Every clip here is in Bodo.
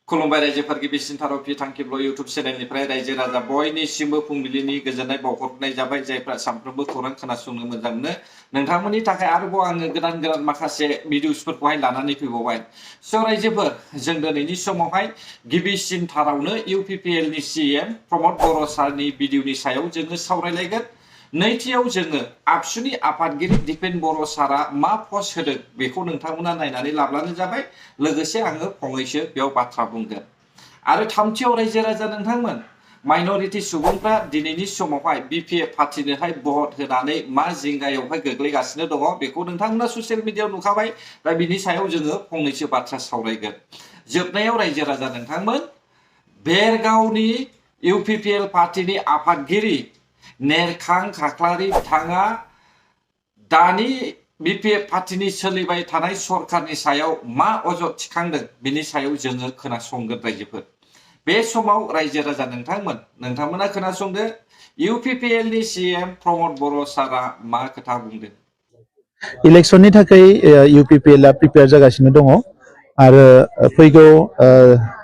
खुलुमबाय रायजोफोर गिबिसिन थारफि थांखिब्ल इउटुब चेनेलनिफ्राय रायजो राजा बयनिसिमबो फुंबिलिनि गोजोननाय बावहरनाय जाबाय जायफ्रा सानफ्रोमबो खौरां खोनासंनो मोजां मोनो नोंथांमोननि थाखाय आरोबाव आङो गोदान माखासे भिडिअसफोरखौहाय लानानै फैबावबाय स' रायजोफोर जों दिनैनि समावहाय गिबिसिन थारावनो इउपिपिएल नि सीएम प्रमद बर' सारनि भिडिअनि सायाव जोङो सावरायलायगोन नैथियाव जोङो आबसुनि आफादगिरि दिपेन बर' सारा मा पस्ट होदों बेखौ नोंथांमोना नायनानै लाब्लानो जाबाय लोगोसे आङो फंनैसो बेयाव बाथ्रा बुंगोन आरो थामथियाव रायजो राजा नोंथांमोन माइनरिटी सुबुंफ्रा दिनैनि समावहाय बिपिएफ पार्टीनोहाय भट होनानै मा जिंगायावहाय गोग्लैगासिनो दङ बेखौ नोंथांमोना ससियेल मिडियायाव नुखाबाय दा बिनि सायाव जोङो फंनैसो बाथ्रा सावरायगोन जोबनायाव रायजो राजा नोंथांमोन बेरगावनि इउपिपिएल पार्टीनि आफादगिरि नेरखां खाख्लारि बिथाङा दानि बिपिएफ पार्टीनि सोलिबाय थानाय सरकारनि सायाव मा अजद थिखांदों बिनि सायाव जोङो खोनासंगोन रायजोफोर बे समाव रायजो राजा नोंथांमोना खोनासंदो इउपिपिएल नि सीएम प्रमद बर' सारा मा खोथा बुंदों इलेक्शननि थाखाय इउपिपिएलआ प्रिपेयार जागासिनो दङ आरो फैगौ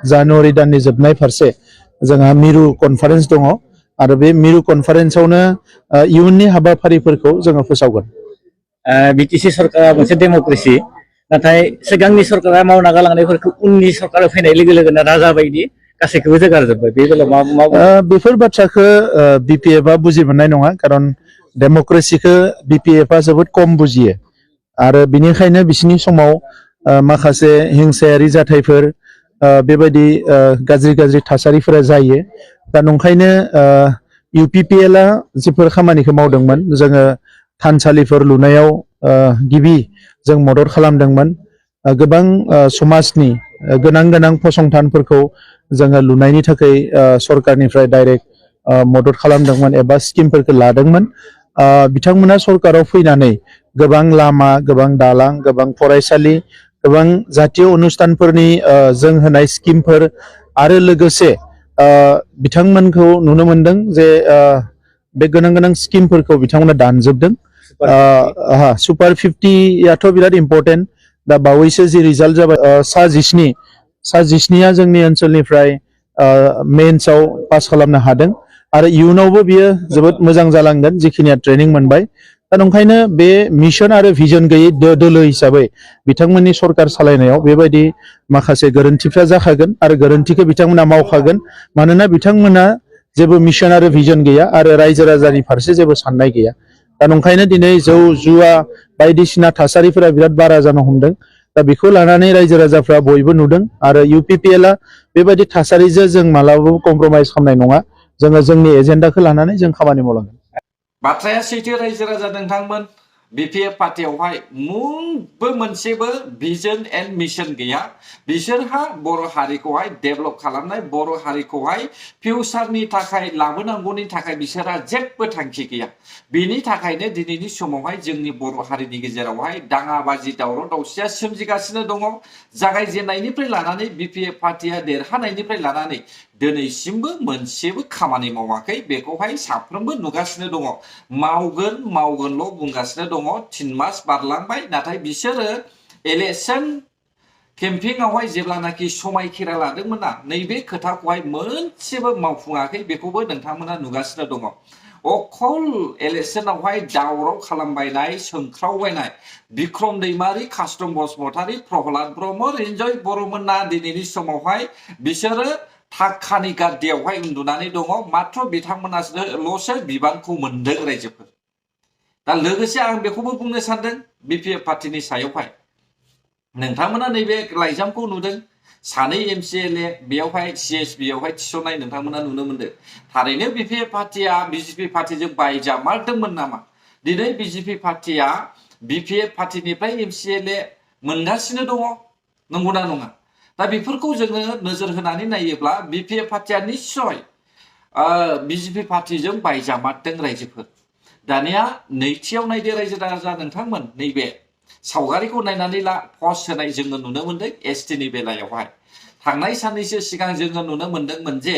जानुवारि दाननि जोबनाय फारसे जोंहा मिरु कनफारेन्स दङ आरो बे मिरु कनफारेन्सआवनो इयुननि हाबाफारिफोरखौ जोङो फोसावगोन बिटिसि सरकारा मोनसे डेम'क्रेसि नाथाय सिगांनि सरकारा मावना गालांनायफोरखौ उननि सरकारा फैनाय लोगो लोगोनो राजा बायदि गासैखौबो जोगारजोब्बाय बे बेलायाव मा बेफोर बाथ्राखौ बिपिएफआ बुजि मोननाय नङा खारन डेम'क्रेसिखौ बिपिएफआ जोबोद खम बुजियो आरो बिनिखायनो बिसिनि समाव माखासे हिंसायारि जाथायफोर बेबायदि गाज्रि थासारिफोरा जायो दा नंखायनो इउपिपिएलआ जिफोर खामानिखौ मावदोंमोन जोङो थानसालिफोर लुनायाव गिबि जों मदद खालामदोंमोन गोबां समाजनि गोनां फसंथानफोरखौ जोङो लुनायनि थाखाय सरकारनिफ्राय डाइरेक्ट मदद खालामदोंमोन एबा स्किमफोरखौ लादोंमोन बिथांमोना सरकाराव फैनानै गोबां लामा गोबां दालां गोबां फरायसालि गोबां जातीय अनुष्ठानफोरनि जों होनाय स्किमफोर आरो लोगोसे बिथांमोनखौ नुनो मोनदों जे बे गोनां स्किमफोरखौ बिथांमोना दानजोबदों सुपार 50याथ' बिराद इम्पर्टेन्ट दा बावैसो जि रिजाल्ट जाबाय सा 17 जोंनि ओनसोलनिफ्राय मेन्सआव पास खालामनो हादों आरो इयुनावबो बियो जोबोद मोजां जालांगोन जिखिनिया ट्रेनिं मोनबाय दा नंखायनो बे मिशन आरो भिजन गैयै दोलो हिसाबै बिथांमोननि सरकार सालायनायाव बेबायदि माखासे गोरोन्थिफ्रा जाखागोन आरो गोरोन्थिखौ बिथांमोना मावखागोन मानोना बिथांमोना जेबो मिशन आरो भिजन गैया आरो रायजो राजानि फारसे जेबो साननाय गैया दा नंखायनो दिनै जौ जुवा बायदिसिना थासारिफोरा बिराद बारा जानो हमदों दा बेखौ लानानै रायजो राजाफ्रा बयबो नुदों आरो इउपिपिएलआ बेबायदि थासारिजों जों मालाबाबो कमप्रमाइज खालामनाय नङा जोङो जोंनि एजेन्डाखौ लानानै जों खामानि मावलांगोन बाथ्राया सैथो रायजो राजा नोंथांमोन बिपिएफ पार्टीयावहाय मुंबो मोनसेबो भिजन एन्ड मिशन गैया बिसोरहा बर' हारिखौहाय डेभेलप खालामनाय बर' हारिखौहाय फिउचारनि थाखाय लाबोनांगौनि थाखाय बिसोरहा जेबो थांखि गैया बेनि थाखायनो दिनैनि समावहाय जोंनि बर' हारिनि गेजेरावहाय दाङाबाजि दावराव दावसिया सोमजिगासिनो दङ जागायजेननायनिफ्राय लानानै बिपिएफ पार्टीया देरहानायनिफ्राय लानानै दिनैसिमबो मोनसेबो खामानि मावाखै बेखौहाय साफ्रोमबो नुगासिनो दङ मावगोनल' बुंगासिनो दङ 3 मास बारलांबाय नाथाय बिसोरो इलेक्शन केम्पिंआवहाय जेब्लानाखि समायखिरा लादोंमोन ना नैबे खोथाखौहाय मोनसेबो मावफुङाखै बेखौबो नोंथांमोना नुगासिनो दङ अखल इलेक्शनावहाय दावराव खालामबायनाय सोंख्रावबायनाय बिक्रम दैमारि कास्टम बसुमतारी प्रहलाद ब्रह्म रिन्जय बर'मोना दिनैनि समावहाय बिसोरो थाखानि गाद्दियावहाय उन्दुनानै दङ मात्र बिथांमोनाल'सो बिबानखौ मोनदों रायजोफोर दा लोगोसे आं बेखौबो बुंनो सानदों बिपिएफ पार्टीनि सायावहाय नोंथांमोना नैबे लाइजामखौ नुदों सानै एमसिएलए बेयावहाय सिएसबियावहाय थिसननाय नोंथांमोना नुनो मोनदों थारैनो बिपिएफ पार्टीया बिजेपि पार्टीजों बायजामारदोंमोन नामा दिनै बिजेपि पार्टीया बिपिएफ पार्टीनिफ्राय एमसिएलए मोनगासिनो दङ नंगौना नङा दा बेफोरखौ जोङो नोजोर होनानै नायोब्ला बिपिएफ पार्टीया निश्चय बिजेपि पार्टीजों बायजामारदों रायजोफोर दानिया नैथियाव नायदो रायजो राजा नोंथांमोन नैबे सावगारिखौ नायनानै ला पस्ट होनाय जोङो नुनो मोनदों एसटिनि बेलायावहाय थांनाय साननैसो सिगां जोङो नुनो मोनदोंमोन जे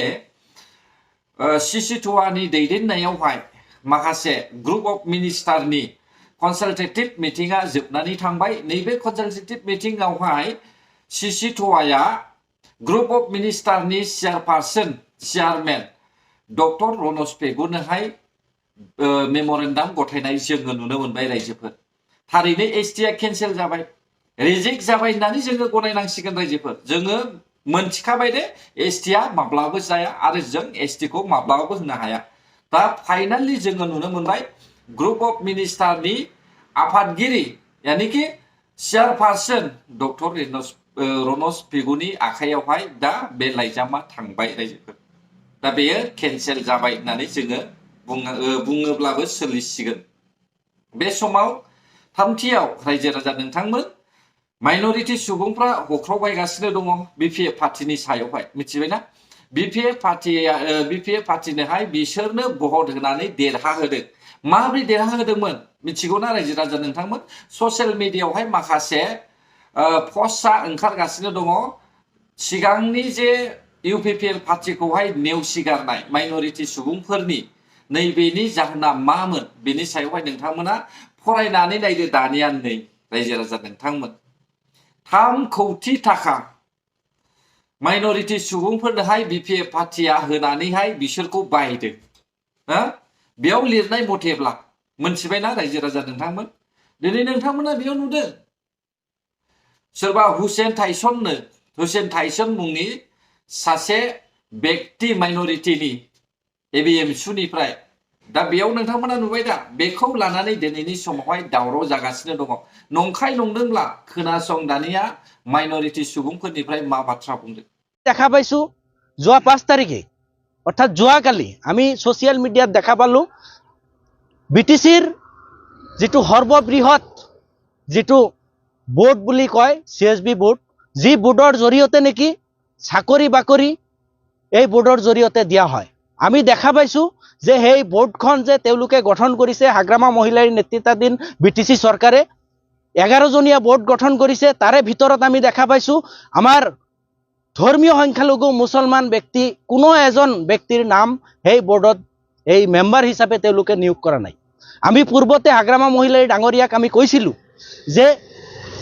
सिसिटुवानि दैदेननायावहाय माखासे ग्रुप अफ मिनिस्टारनि कनसालटेटिभ मिटिंआ जोबनानै थांबाय नैबे कनसालटेटिभ मिटिंआवहाय सिसिटुवाया ग्रुप अफ मिनिस्टारनि चेयारमेन डक्टर रनज पेगुनोहाय मेम'रेन्डाम गथायनाय जोङो नुनो मोनबाय रायजोफोर। थारैनो एसटिआ केन्सेल जाबाय, रिजेक्ट जाबाय होननानै जोङो गनायनांसिगोन रायजोफोर। जोङो मोनथिखाबाय दे एसटिआ माब्लाबो जाया आरो जों एसटिखौ माब्लाबाबो होनो हाया। दा फाइनालि जोङो नुनो मोनबाय ग्रुप अफ मिनिस्टारनि आफादगिरि यानिकि चेयारपारसन डक्टर रनज पेगुनि आखायावहाय दा बे लाइजामा थांबाय रायजोफोर। दा बेयो केन्सेल जाबाय होननानै जोङो बुङोब्लाबो सोलिसिगोन। बे समाव थामथियाव रायजो राजा नोंथांमोन माइनरिटि सुबुंफ्रा हख्रावबायगासिनो दङ बिपिएफ पार्टिनि सायावहाय, मिथिबायना? बिपिएफ पार्टिनोहाय बिसोरनो भट होनानै देरहाहोदों। माबोरै देरहाहोदोंमोन मिथिगौना रायजो राजा नोंथांमोन? ससियेल मिडियायावहाय माखासे पस्टआ ओंखारगासिनो दङ। सिगांनि जे इउपिपिएल पार्टिखौहाय नेवसिगारनाय माइनरिटि सुबुंफोरनि नैबेनि जाहोना मामोन बेनि सायावहाय नोंथांमोना फरायनानै नायदो। दानिया नै रायजो राजा नोंथांमोन 3 कौटि थाखा माइनरिटि सुबुंफोरनोहाय बिपिएफ पार्टिया होनानैहाय बिसोरखौ बायदों। बेयाव लिरनाय मथेब्ला मोनथिबायना रायजो राजा नोंथांमोन? दिनै नोंथांमोना बेयाव नुदों सोरबा हुसेन थाइसन मुंनि सासे व्यक्ति माइनरिटिनि एबिएमसुनिफ्राय। दा बेयाव नोंथांमोना नुबाय दा बेखौ लानानै दिनैनि समावहाय दावराव जागासिनो दङ। नंखाय नंदोंब्ला खोनासं दानिया माइनरिटि सुबुंफोरनिफ्राय मा बाथ्रा बुंदों। দেখা পাইছো যোৱা 5 তাৰিখে অৰ্থাৎ যোৱাকালি আমি সোশ্যাল মিডিয়াত দেখা পালো বিটিসিৰ যেটো সৰ্ববৃহৎ যেটো বোৰ্ড বুলি কয় সিএসবি বোৰ্ড, যি বোৰ্ডৰ জৰিয়তে নেকি চাকৰি বাকৰি এই বোৰ্ডৰ জৰিয়তে দিয়া হয়। আমি দেখা পাইছো যে সেই বোৰ্ডখন যে তেওঁলোকে গঠন কৰিছে হাগ্ৰামা মহিলাৰ নেতৃত্বাধীন বিটিসি চৰকাৰে 11 জনীয়া বোৰ্ড গঠন কৰিছে। তাৰে ভিতৰত আমি দেখা পাইছো আমাৰ ধৰ্মীয় সংখ্যালঘু মুছলমান ব্যক্তি কোনো এজন ব্যক্তিৰ নাম এই বোৰ্ডত এই মেম্বাৰ হিচাপে তেওঁলোকে নিয়োগ কৰা নাই। আমি পূৰ্বতে হাগ্ৰামা মহিলাৰ ডাঙৰীয়াক আমি কৈছিলো যে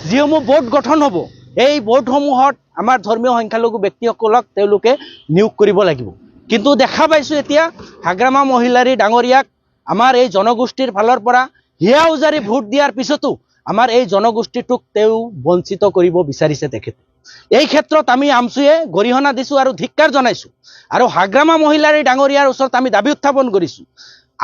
যিসমূহ বোৰ্ড গঠন হ'ব এই বোৰ্ডসমূহত আমাৰ ধৰ্মীয় সংখ্যালঘু ব্যক্তিসকলক তেওঁলোকে নিয়োগ কৰিব লাগিব। কিন্তু দেখা পাইছো এতিয়া হাগ্ৰামা মহিলাৰ ডাঙৰীয়াক আমাৰ এই জনগোষ্ঠীৰ ফালৰ পৰা হিয়া উজাৰি ভোট দিয়াৰ পিছতো আমাৰ এই জনগোষ্ঠীটোক তেওঁ বঞ্চিত কৰিব বিচাৰিছে তেখেতে। এই ক্ষেত্ৰত আমি আমচুয়ে গৰিহণা দিছো আৰু ধিক্কাৰ জনাইছো আৰু হাগ্ৰামা মহিলাৰ ডাঙৰীয়াৰ ওচৰত আমি দাবী উত্থাপন কৰিছো,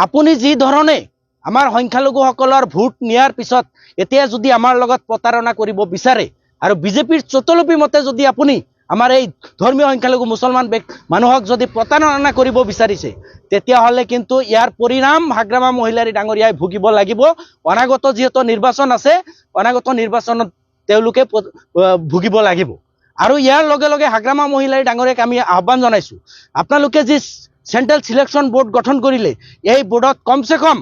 আপুনি যি ধৰণে আমাৰ সংখ্যালঘুসকলৰ ভোট নিয়াৰ পিছত এতিয়া যদি আমাৰ লগত প্ৰতাৰণা কৰিব বিচাৰে আৰু বিজেপিৰ চতলপি মতে যদি আপুনি আমাৰ এই ধৰ্মীয় সংখ্যালঘু মুছলমান মানুহক যদি প্ৰতাৰণা কৰিব বিচাৰিছে তেতিয়াহ'লে কিন্তু ইয়াৰ পৰিণাম হাগ্ৰামা মহিলাৰ ডাঙৰীয়াই ভুগিব লাগিব। অনাগত যিহেতু নিৰ্বাচন আছে, অনাগত নিৰ্বাচনত তেওঁলোকে ভুগিব লাগিব। আৰু ইয়াৰ লগে লগে হাগ্ৰামা মহিলাৰ ডাঙৰীয়াক আমি আহ্বান জনাইছো, আপোনালোকে যি চেন্ট্ৰেল সিলেকশন বোৰ্ড গঠন কৰিলে এই বোৰ্ডত কমসে কম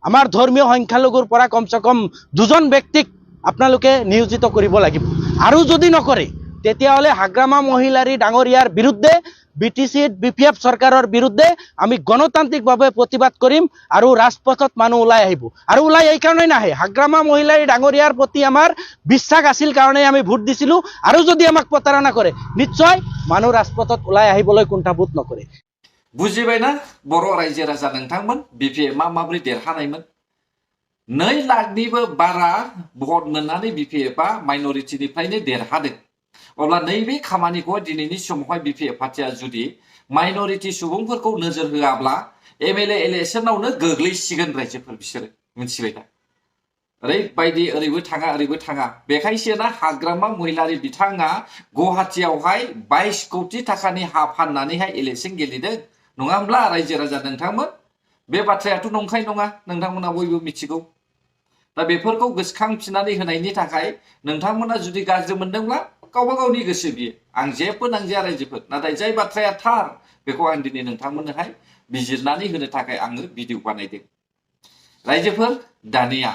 আমাৰ ধৰ্মীয় সংখ্যালঘুৰ পৰা কমসে কম 2জন ব্যক্তিক আপোনালোকে নিয়োজিত কৰিব লাগিব। আৰু যদি নকৰে তেতিয়াহ'লে হাগ্ৰামা মহিলাৰ ডাঙৰীয়াৰ বিৰুদ্ধে বিটিসিত বিপিএফ চৰকাৰৰ বিৰুদ্ধে আমি গণতান্ত্ৰিকভাৱে প্ৰতিবাদ কৰিম আৰু ৰাজপথত মানুহ ওলাই আহিব। আৰু ওলাই এই কাৰণে নাহে, হাগ্ৰামা মহিলাৰ ডাঙৰীয়াৰ প্ৰতি আমাৰ বিশ্বাস আছিল কাৰণে আমি ভোট দিছিলো আৰু যদি আমাক প্ৰতাৰণা কৰে নিশ্চয় মানুহ ৰাজপথত ওলাই আহিবলৈ কুণ্ঠাবোধ নকৰে। বুজিबायना बर' रायजो राजा नोंथांमोन बिपिएफआ माबोरै देरहानायमोन? 2 लाखनिबो बारा भट मोननानै बिपिएफआ माइनरिटिनिफ्रायनो देरहादों। अब्ला नैबे खामानिखौ दिनैनि समावहाय बिपिएफ पार्टिया जुदि माइनरिटि सुबुंफोरखौ नोजोर होआब्ला एमएलए इलेक्शनावनो गोग्लैसिगोन रायजोफोर बिसोरो, मिथिबाय दा? ओरैबायदि ओरैबो थाङा। बेखायसोना हाग्रामा महिलारि बिथाङा गुवाहाटीयावहाय 22 कौटि थाखानि हा फाननानैहाय इलेक्शन गेलेदों, नङा होमब्ला रायजो राजा नोंथांमोन? बे बाथ्रायाथ' नंखाय नङा, नोंथांमोना बयबो मिथिगौ। दा बेफोरखौ गोसोखांफिननानै होनायनि थाखाय नोंथांमोना जुदि गाज्रि मोनदोंब्ला गावबा गावनि गोसो बियो, आं जेबो नांजाया रायजोफोर। नाथाय जाय बाथ्राया थार बेखौ आं दिनै नोंथांमोननोहाय बिजिरनानै होनो थाखाय आङो भिडिअ बानायदों। रायजोफोर दानिया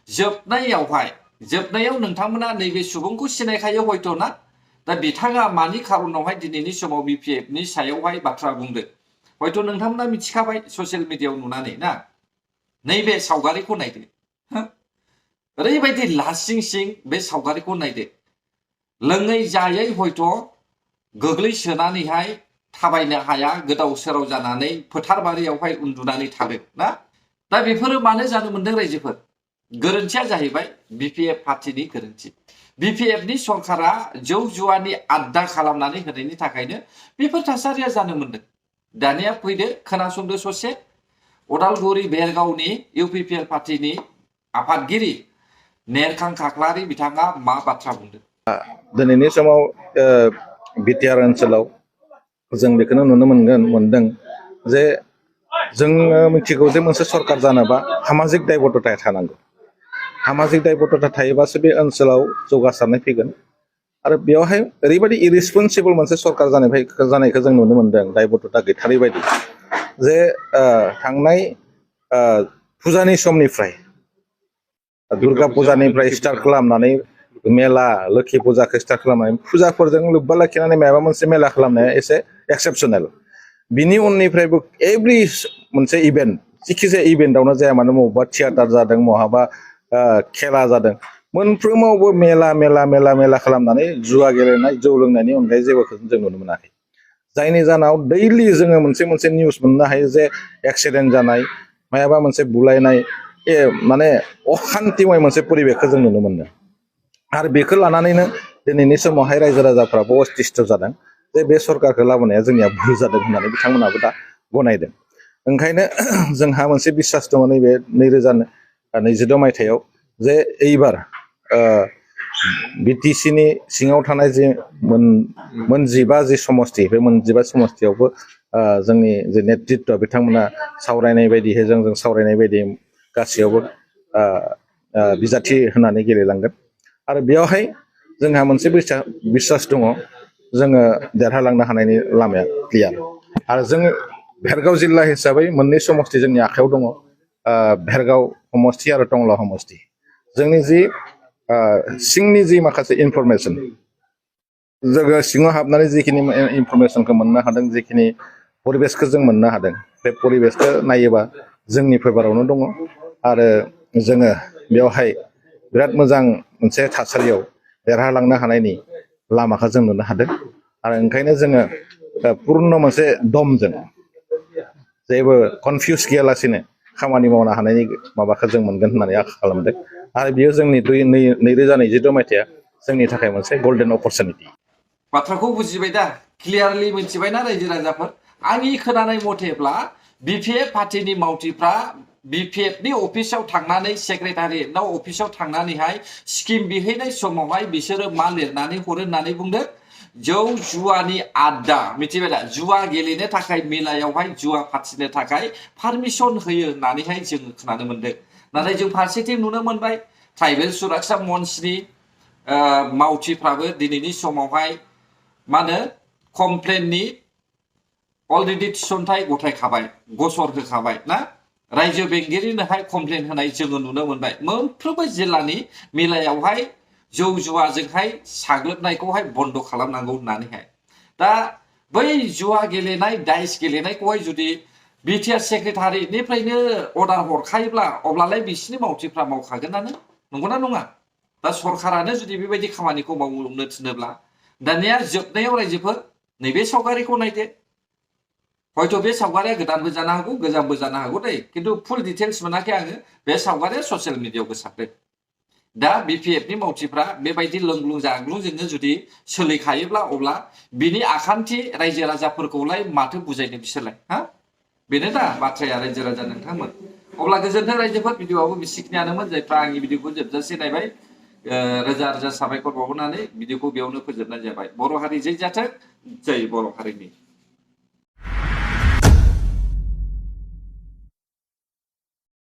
जोबनायाव नोंथांमोना नैबे सुबुंखौ सिनायखायो हयथ' ना? दा बिथाङा मानि खारनावहाय दिनैनि समाव बिपिएफनि सायावहाय बाथ्रा बुंदों हयथ' नोंथांमोना मिथिखाबाय ससियेल मिडियायाव नुनानै ना। नैबे सावगारिखौ नायदो, ओरैबायदि लासिं सिं बे सावगारिखौ नायदो। लोङै जायै हयथ' गोग्लैसोनानैहाय थाबायनो हाया गोदाव सोराव जानानै फोथार बारियावहाय उन्दुनानै थादों ना दा बेफोरो मानो जानो मोनदों रायजोफोर गोरोन्थिया जाहैबाय बिपिएफ पार्टीनि गोरोन्थि बिपिएफनि सरकारा जौ जुवानि आड्डा खालामनानै होनायनि थाखायनो बेफोर थासारिया जानो मोनदों दानिया फैदो खोनासंदो ससे उदालगुरि बेरगावनि इउपिपिएल पार्टीनि आफादगिरि नेरखां खाख्लारि बिथाङा मा बाथ्रा बुंदों दिनैनि समाव बिटिआर ओनसोलाव जों बेखौनो नुनो मोनदों जे जोङो मिथिगौ जे मोनसे सरकार जानोबा सामाजिक दायबद्धता थानांगौ सामाजिक दायबद्धता थायोबासो बे ओनसोलाव जौगासारनाय फैगोन आरो बेवहाय ओरैबायदि इरेसपन्सिबल मोनसे सरकार जानायखौ जों नुनो मोनदों दायबद्धता गैथारै बायदि जे थांनाय फुजानि समनिफ्राय दुर्गा फुजानिफ्राय स्टार्ट खालामनानै मेला लोखि फुजाखौ स्टार्ट खालामनानै फुजाफोरजों लोब्बा लाखिनानै माबा मोनसे मेला खालामनाया एसे एक्सेपसनेल बिनि उननिफ्रायबो एभ्रि मोनसे इभेन्ट जिखिजाया इभेन्टआवनो जाया मानो बबेबा थियाटार जादों बहाबा खेला जादों मोनफ्रोमावबो मेला खालामनानै जुवा गेलेनाय जौ लोंनायनि अनगायै जेबोखौ जों नुनो मोनाखै जायनि जाहोनाव दैलि जोङो मोनसे निउस मोननो हायो जे एक्सिडेन्ट जानाय मायाबा मोनसे बुलायनाय माने अखान्तिमय मोनसे परिबेखखौ जों नुनो मोनदों आरो बेखौ लानानैनो दिनैनि समावहाय रायजो राजाफ्राबो अस्तिष्ठ जादों जे बे सरकारखौ लाबोनाया जोंनिया भुल जादों होननानै बिथांमोनाबो दा गनायदों ओंखायनो जोंहा मोनसे बिसास दङ नैबे 2022 मायथाइयाव जे एइबार बिटिसिनि सिङाव थानाय जे मोनजिबा जि समस्ति बे मोनजिबा समस्तियावबो जोंनि जे नेतृत्व बिथांमोना सावरायनाय बायदियै जों सावरायनाय बायदि गासैयावबो बिजाथि होनानै गेलेलांगोन आरो बेयावहाय जोंहा मोनसे बिसास दङ जोङो देरहालांनो हानायनि लामाया क्लियार आरो जोङो भेरगाव जिल्ला हिसाबै मोननै समस्ति जोंनि आखायाव दङ भेरगाव समस्ति आरो टंला समस्ति जोंनि जि सिंनि जि माखासे इनफरमेसन जोङो सिङाव हाबनानै जिखिनि इनफरमेसनखौ मोननो हादों जिखिनि परिबेसखौ जों मोननो हादों बे परिबेसखौ नायोबा जोंनि फेभारावनो दङ आरो जोङो बेवहाय बिराद मोजां मोनसे थासारियाव देरहालांनो हानायनि लामाखौ जों नुनो हादों आरो ओंखायनो जोङो पुर्न मोनसे दमजों जेबो कनफिउस गैयालासेनो खामानि मावनो हानायनि माबाखौ जों मोनगोन होननानै आसा खालामदों आरो बेयो जोंनि 2022 मायथाइया जोंनि थाखाय मोनसे गल्डेन अपरचुनिटि बाथ्राखौ बुजिबाय दा क्लियारलि मिथिबायना रायजो राजाफोर आंनि खोनानाय मथेब्ला बिपिएफ पार्टीनि मावथिफ्रा बिपिएफनि अफिसाव थांनानै सेक्रेटारियेटनाव अफिसाव थांनानैहाय स्किम बिहैनाय समावहाय बिसोरो मा लिरनानै हरो होननानै बुंदों जौ जुवानि आड्डा मिथिबाय दा जुवा गेलेनो थाखाय मेलायावहाय जुवा फाथिनो थाखाय पारमिसन होयो होननानैहाय जोङो खोनानो मोनदों नाथाय जों फारसेथिं नुनो मोनबाय ट्राइबेल सुरक्षा मन्चनि मावथिफ्राबो दिनैनि समावहाय मा होनो कमप्लेननि अलरेडि थिसनथाइ गथायखाबाय गसर होखाबाय ना रायजो बेंगिरिनोहाय कमप्लेन होनाय जोङो नुनो मोनबाय मोनफ्रोमबो जिल्लानि मेलायावहाय जौ जुवाजोंहाय साग्लोबनायखौहाय बन्द खालामनांगौ होननानैहाय दा बै जुवा गेलेनाय दाइस गेलेनायखौहाय जुदि बिटिआर सेक्रेटारियेटनिफ्रायनो अर्डार हरखायोब्ला अब्लालाय बिसिनि मावथिफ्रा मावखागोनानो नंगौना नङा दा सरकारानो जुदि बेबायदि खामानिखौ मावनो थिनोब्ला दानिया जोबनायाव रायजोफोर नैबे सावगारिखौ नायदो हयथ' बे सावगारिया गोदानबो जानो हागौ गोजामबो जानो हागौ दै किन्तु फुल डिटेल्स मोनाखै आङो बे सावगारिया ससियेल मिडियायाव गोसारदों दा बिपिएफनि मावथिफ्रा बेबायदि लोंग्लुं जाग्लुंजोंनो जुदि सोलिखायोब्ला अब्ला बिनि आखान्थि रायजो राजाफोरखौलाय माथो बुजायनो बिसोरलाय हा बेनो दा बाथ्राया रायजो राजा नोंथांमोन अब्ला गोजोन्थों रायजोफोर भिडिअआबो बेसिखिनियानोमोन जायफ्रा आंनि भिडिअखौ जोबजासे नायबाय रोजा रोजा साबायखर बावहरनानै भिडिअखौ बेयावनो फोजोबनाय जाबाय बर' हारि जै जाथों जै बर' हारिनि